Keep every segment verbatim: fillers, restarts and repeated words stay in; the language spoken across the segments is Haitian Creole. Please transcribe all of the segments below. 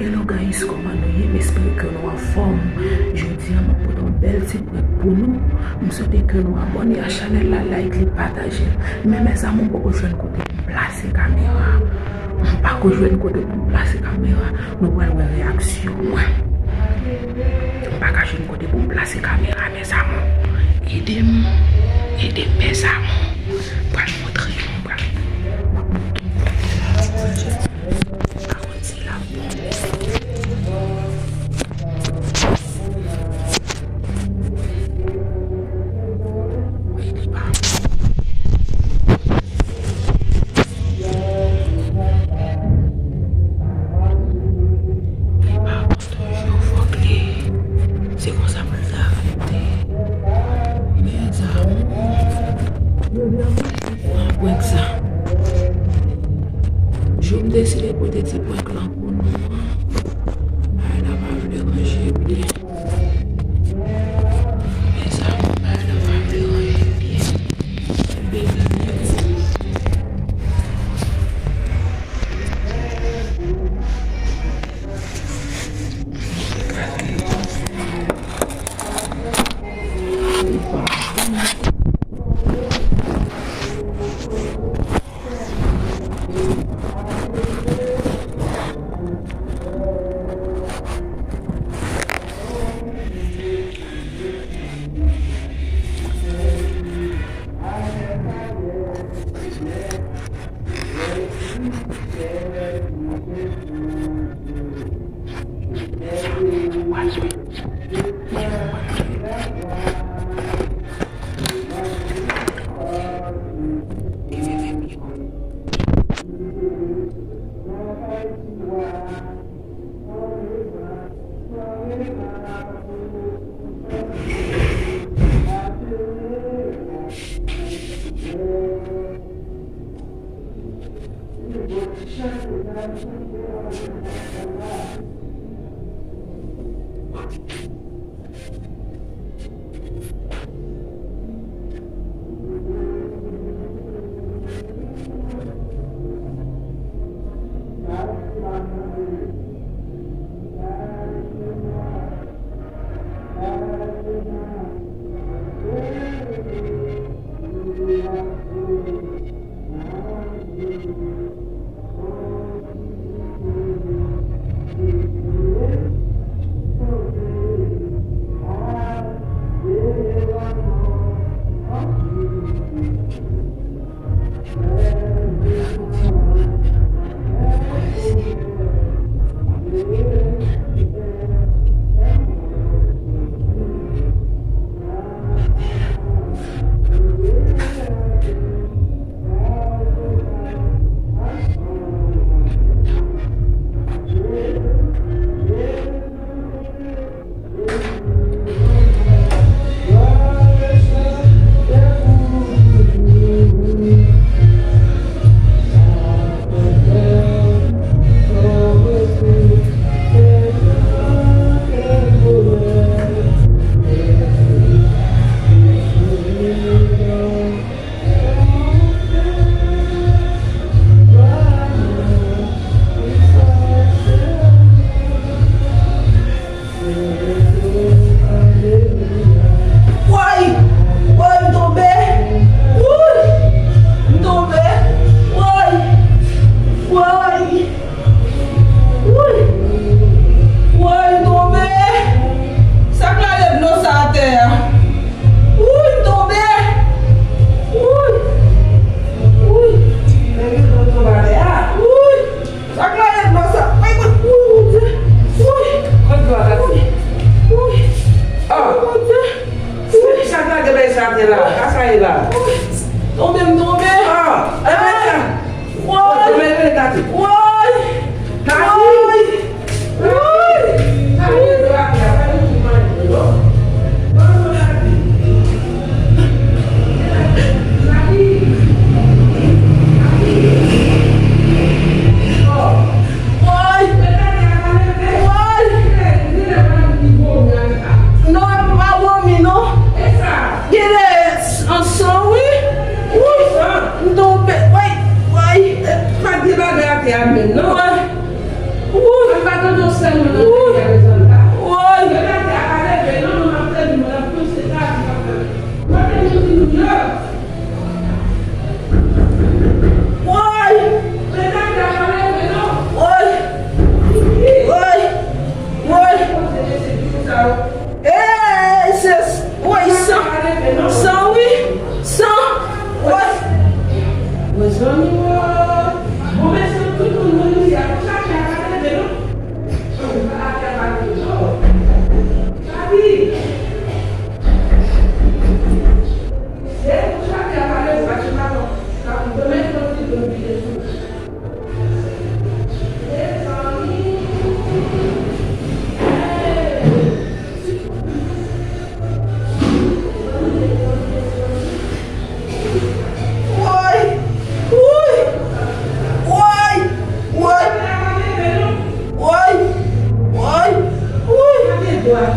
Hello guys, kòman nou ye? M espere ke nou anfòm. Jodi a, m ap pote yon bèl ti prank pou nou. M swete ke nou abòne a chanèl la, like li, pataje l. Men mezanmi, m poko jwenn kote pou m plase kamera. M pako jwenn kote pou m plase kamera. Nou pral wè reyaksyon mwen. M pa ka jwenn kote pou m plase kamera, mezanmi. Ede m, ede m, mezanmi. M pral montre nou, m pral, m ap montre nou. Akote la bon. Wi, li pa bon. Li pa bon toujou, fòk li. Se konsa pou l ta rete. Mezanmi. Pran prank sa. Jou m deside pote ti prank lan pou nou an, bagay la pa vle ranje byen. Mezanmi, bagay la pa vle ranje byen. Mezanmi.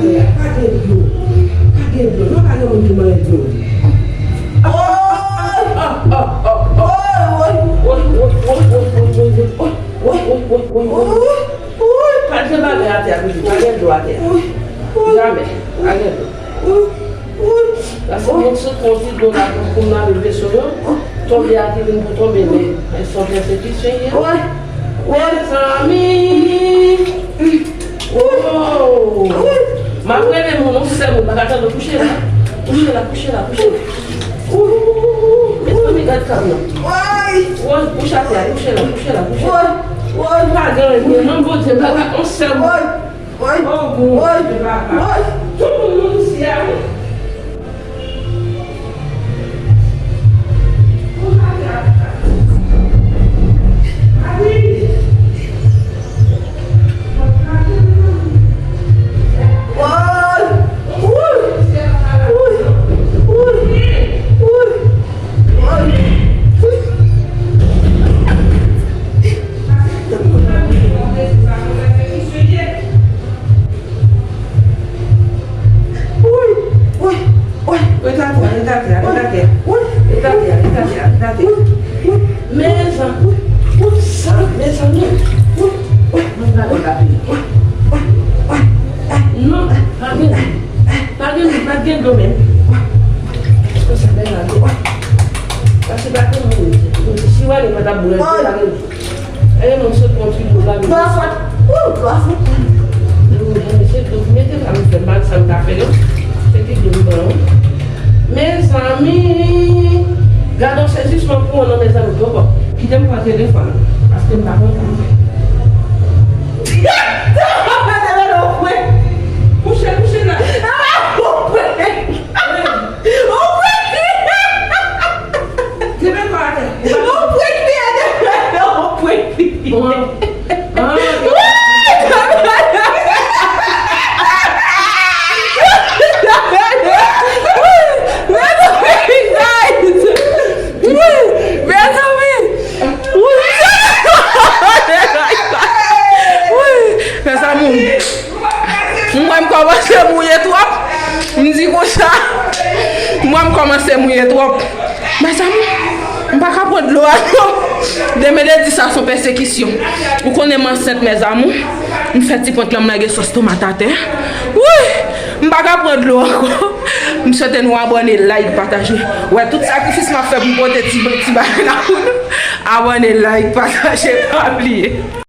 Pa gen dlo. Pa gen dlo. Non, pa gen moun ki manyen dlo. Woy! Woy, woy, woy, woy, woy, woy, woy, woy, woy, woy, woy, woy, woy, woy, woy. Woy! Pa gen bagay atè a, pitit. Pa gen dlo atè a. Woy! Woy! Jamè. Pa gen dlo. Woy! Woy! Paske mwen sot pran ti dlo la pou, pou m lave veso yo. Tonbe a ki vin pou tonbe, men, men se yon pèsekisyon ye. Woy! Woy! Mezanmi! Oh! M ap rele moun, yon sèl moun, pa ka tande, kouche la. Kouche la, kouche la, kouche la. Ooh! Mezanmi, gad kab nan. Woy! Woy, kouche atè a, kouche la, kouche la, kouche la. Woy! Woy! Pa gen anyen, non, Bondye, pa ka, yon sèl moun. Woy! Woy! Oh, Bondye, papa. Woy! Tout moun mouri isi a, wi. Woy, woy, woy. Ret atè a, ret atè a, ret atè a. Ret atè a, ret atè a, ret atè a. Mezanmi, sa, mezanmi. Mwen pa gen papye. Non, pa gen, pa gen, pa gen dlo menm. Konsa, mezanmi. Paske pa gen moun. Si w ale, mwen t ap bwè, pa gen dlo. Ey, mwen sot pran ti dlo la. Dlo a fòt. Ooh, dlo a fòt. Mwen se dlo ki mete la, m fè mal, sa m ta fè non. Se ki dlo m pran, wi. Mezanmi, gade yon sezisman pou mwen non, mezanmi, poko. Kite m pran telefòn, paske m pa konn sa m fè. Kouche, kouche la. Ou pran. Ou pran. Kenbe kò atè. Ou pran. Ou pran. Bon. Ah. Mezanmi! Wi! Mezanmi! Mwen m kòmanse mouye twòp. M di konsa. Mwen m kòmanse mouye twòp. Mezanmi, m pa ka pran dlo a non. Demen lendi sa se yon pèsekisyon. Ou konnen m ansent, mezanmi. M fè ti pwent lan, m lage sòs tomat atè. Wi! M pa ka pran dlo ankò. M swete nou abòne, like, pataje. Wè tout sakrifis m ap fè pou m pote ti, ti bagay la pou nou. Abòne, like, pataje, pa bliye.